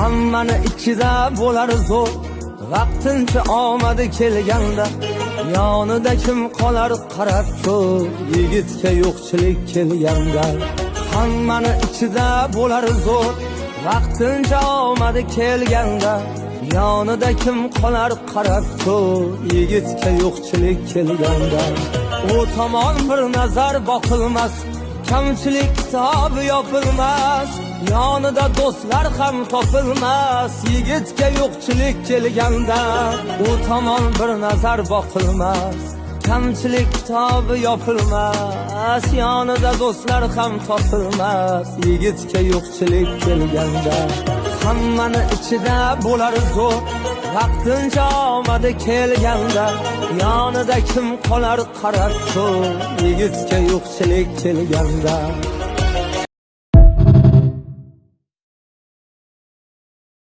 Hammani ichida bo'lar zo'r, vaqtincha omadi kelganda. Yonida kim qolar qarab ko'r, yigitga yo'qchilik kelganda. Hammani ichida bo'lar zo'r, vaqtincha omadi kelganda. Yonida kim qolar qarab ko'r, yigitga yo'qchilik kelganda. U tomon bir nazar boqilmas, kamchilik kitobi yopilmas. Yonida do'stlar ham topilmas, yigitga yo'qchilik kelganda. U tomon bir nazar boqilmas, kamchilik kitobi yopilmas. Yonida do'stlar ham topilmas, yigitga yo'qchilik kelganda. Hammani ichida bo'lar zo'r, vaqtincha omadi kelganda. Yonida kim qolar qarab ko'r, yigitga yo'qchilik kelganda.